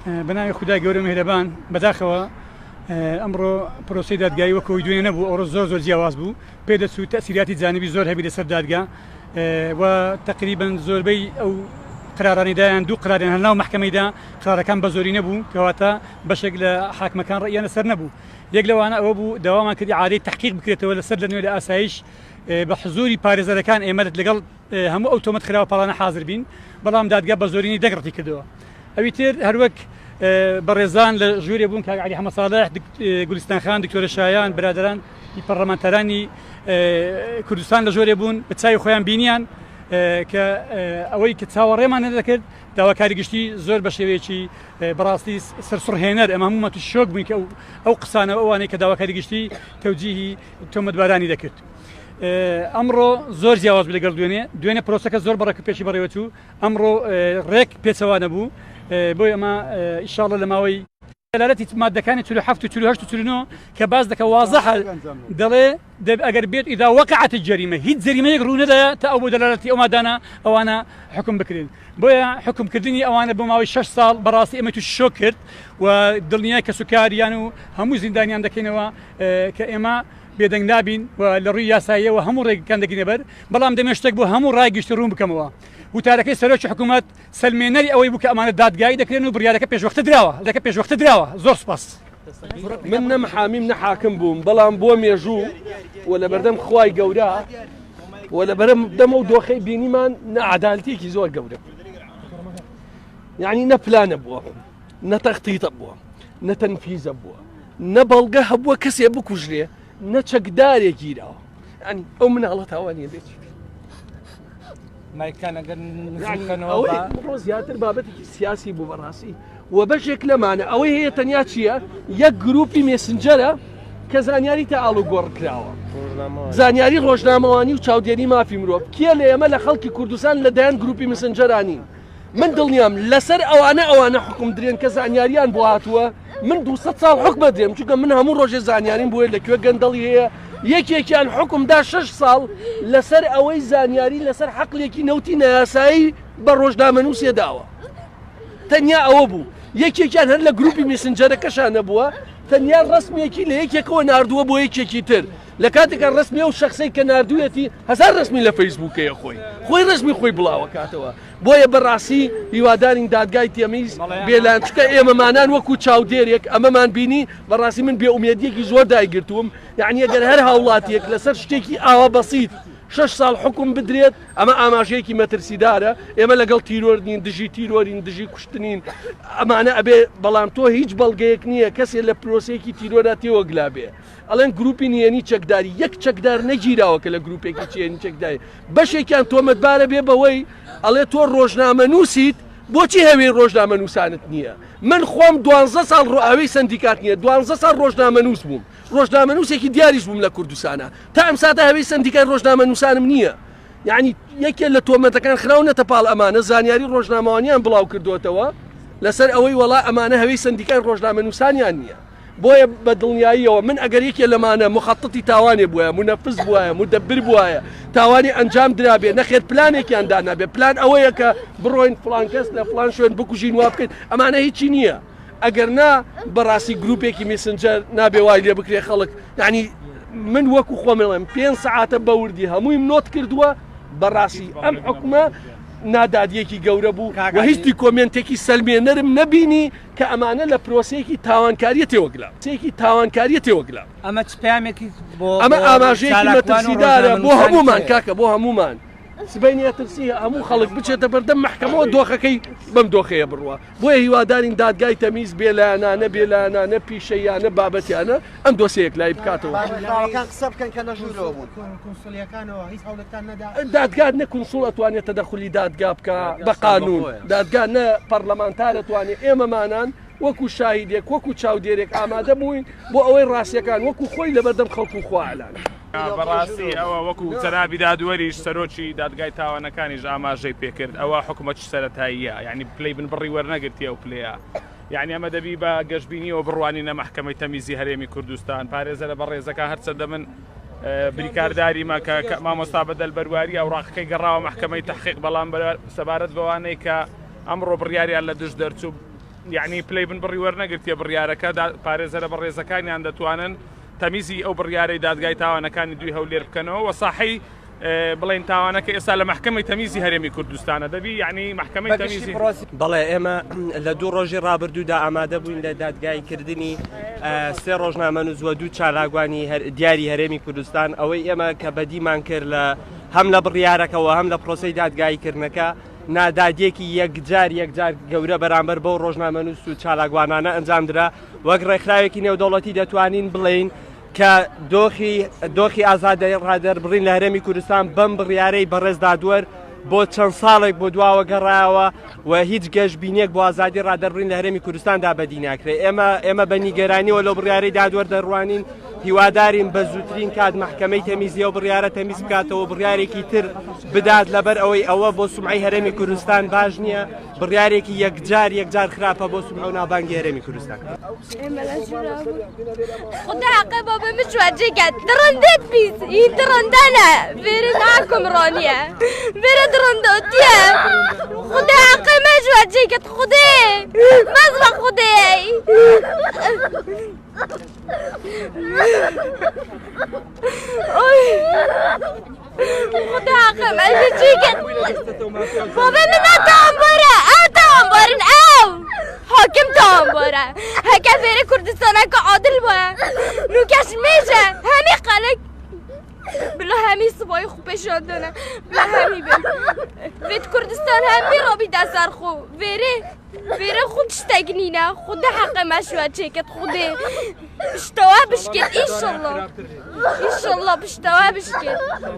بەناوی خودای گەورە میهرەبان. بەداخەوە ئەمڕۆ پرۆسەی دادگایی وەک ئەوەی دوێنێ نەبوو، ئەوڕۆ زۆر زۆر جیاواز بوو. پێ دەچوو تەئسیراتی جانبی زۆر هەبی لەسەر دادگا و تەقریبەن زۆربەی ئەو قرارانەی دایان دوو قراریان هەر ناو مەحکەمەی دا، قرارەکان بە زۆری نەبوو، کەواتە بەشێک لە حاکمەکان ڕەئیان لەسەر نەبوو. یەک لەوانە ئەوە بوو داوامان کرد ئیعادەی تەحقیق بکرێتەوە لەسەر لە نوێ لە ئاسایش بە حزوری پارێزەرەکان ئێمە لەگەڵ هەموو ئەو تۆمەت خراوە پاڵانە حازر بین، بەڵام دادگا بە زۆرینەی دەنگ ڕەتی کردەوە. ئەوی تر هەروەک بەڕێزان لە ژوورێ بوون کاک عەلی حەمە ساڵح، گولیستان خان، دکتۆرە شایان، برادەران پەڕلەمانتارانی کوردستان لە ژۆرێ بوون، بە چاوی خۆیان بینیان کە ئەوەی کە چاوەڕێمان نەدەکرد داواکاری گشتی زۆر بە شێوەیەکی بەڕاستی سەرسوڕهێنەر ئەمە هەموومان تووشی شۆک بووین کە ئەو قسانە ئەوانەی کە داواکاری گشتی تەوجیهی تۆمەتبارانی دەکرد. ئەمڕۆ زۆر جیاواز بوو لەگەڵ دوێنێ، دوێنێ پرۆسەکە زۆر بە ڕێکوپێکی بەڕێوەچوو، ئەمڕۆ ڕێک پێچەوانە بوو، بۆیە ئەمە ئیشاڵڵە لە ماوەی دەلالەتی مادەکانی 47 و 48 و 49 کە باس دەکە وازحە دەڵێ ئەگەر بێت ئیدا وەقعەت جەریمە هیچ جەریمەیەک ڕوو نەدایە تا ئەو بۆ دەلالەتی ئەو مادانە ئەوانە حکم بکرێن بۆیە حکمکردنی ئەوانە بۆ ماوەی 6 ساڵ بەڕاستی ئێمە تووشی شۆک کرد و دڵنیای کەسوکاریان و هەموو زیندانیان دەکەینەوە کە ئێمە بێدەنگ نابین و لە ڕووی یاساییەوە هەموو ڕێگەکان دەگرینە بەر، بەڵام دەمەوێت شتێک بۆ هەموو ڕای گشتی ڕوون بکەمەوە، وتارەکەی سەرۆکی حکوومەت سەلمێنەری ئەوەی بوو کە ئەمانە دادگایی دەکرێن و بڕیارەکە پێشوەختە دراوە، لەکە پێشوەختە دراوە. زۆر سوپاس. من نە محامیم نە حاکم بووم، بەڵام بۆ مێژوو و لەبەردەم خوای گەورە و لەبەرم دەم ئەو دۆخەی بینیمان نەعەدالەتیەکی زۆر گەورە بوو. یعنی نە پلانە بووە، نە تەختیتە بووە، نە تەنفیزە بووە، نە بەڵگە هەبووە کەسێ بکوژرێ نە چەکدارێک گیراوە ینی ئەو مناڵە تاوانیە بێت ڕۆ زیاتر بابەتێکی سیاسی بوو بەڕاستی و بەشێک لەمانە ئەوەی هەیە تەنیا چییە یەک گروپی مێسنجەرە کە زانیاری تا ئاڵ و گۆڕ کراوە زانیاری ڕۆژنامەوانی و چاودێری مافی مرۆڤ کێ لە ئێمە لە خەڵکی کوردستان لە دایان گروپی مسنجەرانین من دڵنیام لەسەر ئەوانە ئەوانە حکوم درێن کە زانیاریان بۆ هاتووە من 200 ساڵ حکومە درێم چونکە من هەموو ڕۆژێ زانیاریم بۆیە لە کوێ گەندەڵی هەیە یەکێکیان حکومدا شش ساڵ لەسەر ئەوەی زانیاری لەسەر حەقلێکی نەوتی نایاسایی بە ڕۆژنامەنووسێ داوە تەنیا ئەوە بوو یەکێکیان هەر لە گروپی میسنجەرەکەشان نەبووە تەنیا ڕسمێکی لە یەکێکەوە نردووە بۆ یەکێکی تر لە کاتێکا ڕسمی ئەو شخصەی کە نردوویەتی هەزار ڕسمی لە فەیسبووکەیە خۆی خۆی ڕسمی خۆی بڵاوەکاتەوە بۆیە بەڕاستی هیوادارین دادگای تەمیز بێلایەن چونکە ئێمەمانان وەکو چاودێرێک ئەمەمان بینی بەڕاستی من بێئومێدیەکی زۆر دایگرتووم یعنی ئەگەر هەر هاوڵاتیەک لەسەر شتێکی ئاوا بەسیت شش ساڵ حکوم بدرێت ئەمە ئاماژەیەکی مەترسیدارە ئێمە لەگەڵ تیرۆر نین دژی تیرۆرین دژی کوشتنین ئەمانە ئەبێ بەڵام تۆ هیچ بەڵگەیەک نییە کەسێ لە پرۆسەیەکی تیرۆرا تێوەگلا بێ ئەڵێن گروپی نهێنی چەکداری یەک چەکدار نەگیراوە کە لە گروپێکی چێنی چەکداری بەشێکیان تۆمەتبارە بێ بەوەی ئەڵێ تۆ ڕۆژنامە نووسیت بۆچی هەوێی ڕۆژنامە نووسانت نییە من خۆم دوانزە ساڵ ڕۆئاوی سندیکات نییە دوانزە ساڵ ڕۆژنامە نووس بووم ڕۆژنامە نووسێکی دیاریش بووم لە کوردستانە تا ئەم ساتە هەوێی سندیکای ڕۆژنامە نووسانم نییە یعنی یەکێ لە تۆمەتەکان خراونەتە پاڵ ئەمانە زانیاری ڕۆژنامەوانیان بڵاو کردوێتەوە لەسەر ئەوەی وەڵا ئەمانە هەوێی سندیکای ڕۆژنامە نووسانیان نییە بۆیە بە دڵنیاییەوە من ئەگەر یەکێ لەمانە مخەتەتی تاوانێ بوایە، مونەفز بوایە، مودەبر بوایە، تاوانی ئەنجام درابێ، نەخێر پلانێکیان دانابێ، پلان ئەوەیە کە بڕۆین فڵان کەس لە فڵان شوێن بکوژین وا بکەین، ئەمانە هیچی نییە. ئەگەر نا بەڕاستی گروپێکی میسنجەر نابێ وای لێ بکرێ خەڵک یعنی من وەکو خۆم ئەڵێم پێنج سەعاتە بە وردی هەموویم نۆت کردووە بەڕاستی ئەم حکومە نادادیەکی گەورە بوو و هیچ دیکۆمێنتێکی سەلمێنەرم نەبینی کە ئەمانە لە پرۆسەیەکی تاوانکاریە تێوەگلاون. سەیەکی تاوانکاریە تێوەگلاون. ئەمە چ پەیامێکی بۆ ئەمە ئاماژەیەکی مەترسیدارە بۆ هەموومان کاکە بۆ هەموومان. سبەینێ ئەترسی هەموو خەڵک بچێتە بەردەم مەحکەمەوە دۆخەکەی بەم دۆخەیە بڕوا. بۆیە هیوادارین دادگای تەمیز بێلایەنانە بێلایەنانە پیشەییانە بابەتیانە ئەم دۆسیە یەکلایی بکاتەوە. ڕێکخراوەکان قسە بکەن کە لە ژوورەوە بوون. کونسوڵیەکانەوە هیچ هەوڵێکتان نەدا؟ دادگا نە کونسوڵ ئەتوانێت تەدەخولی دادگا بکا بە قانون دادگا نە پەرلەمانتار ئەتوانێت ئێمەمانان وەکو شاهیدێک وەکو چاودێرێک ئامادە بووین بۆ ئەوەی ڕاستیەکان وەکو خۆی لەبەردەم خەڵک و خوا ئەلان. بەڕاستی ئەوە وەکو جەنابی دادوەریش سەرۆکی دادگای تاوانەکانیش ئاماژەی پێکرد ئەوە حکومەتی سەرەتاییە یعنی پلەی بنبڕی وەرنەگرتیە ئەو پلەیە یانی ئەمە دەبی بە گەشبینیەوە بڕوانینە مەحکەمەی تەمیزی هەرێمی کوردستان پارێزەرە بەڕێزەکان هەرچەندە من بریکارداریمە کە مامۆستا بەدەل بەرواری ئەوراقەکەی گەڕاوە مەحکەمەی تەحقیق بەڵام سەبارەت بەوانەی کە ئەمڕۆ بڕیاریان لە دژ دەرچوو. یعنی پلەی بنبڕی وەرنەگرتیە بڕیارەکە، پارێزەرە بەڕێزەکانیان دەتوانن تەمیزی ئەو بڕیارەی دادگای تاوانەکانی دووی هەولێر بکەنەوە و ساحەی بڵێن تاوانەکە ئێستا لە مەحکەمەی تەمیزی هەرێمی کوردستانە دەبی یعنی مەحکەمەی تەمیزی. بەڵێ ئێمە لە دوو ڕۆژی ڕابردوودا ئامادە بووین لە دادگاییکردنی سێ ڕۆژنامەنووس و دوو چالاکوانی دیاری هەرێمی کوردستان. ئەوەی ئێمە کە بەدیمان کرد لە هەم لە بڕیارەکەەوە هەم لە پرۆسەی دادگاییکردنەکە، نادادیەکی یەکجار یەکجار گەورە بەرامبەر بەو ڕۆژنامەنووس و چالاکوانانە ئەنجامدرا. وەک ڕێکخراوێکی نێودەوڵەتی دەتوانین بڵێین کە دۆخی دۆخی ئازادی ڕادەربڕین لە هەرێمی کوردستان بەم بڕیارەی بەڕێز دادوەر بۆ چەند ساڵێک بۆ دواوە گەڕایەوە و هیچ گەشبینێک بۆ ئازادی ڕادەربڕین لە هەرێمی کوردستاندا بەدی ناکرێت. ئێمە ئێمە بە نیگەرانیەوە لەو بڕیارەی دادوەر دەڕوانین، هیوادارین بە زووترین کات مەحکەمەی تەمیزی ئەو بڕیارە تەمیز بکاتەوە، بڕیارێکی تر بدات، لەبەر ئەوەی ئەوە بۆ سومعەی هەرێمی کوردستان باش نییە، بڕیارێکی یەکجار یەکجار خراپە بۆ سومعە و ناوبانگی هەرێمی کوردستان. خدا حقه بابا مش جگت درنده پیس این درنده نه ویره ناکم رانیه ویره درنده دیه خدا حقه مش جگت خدا مزرع خدای خدا حقه مش جگت بابا من تامبره او تامبرن او حاکم تامبره هکا فێرە کوردستانەکە عادل بووە نوکەش مێژە هەمی قەلک بلا هەمی سبای خو پێشاندنە بلا هەمی بێ بێت کوردستان هەمی ڕۆبی دەسەر خو وێرێ وێرە خود شتێک نینە خودە حەقە مەشوە چێکت خودێ پشتەوە بشکێت ئینشەڵڵا ئینشەڵڵا پشتەوە بشکێت.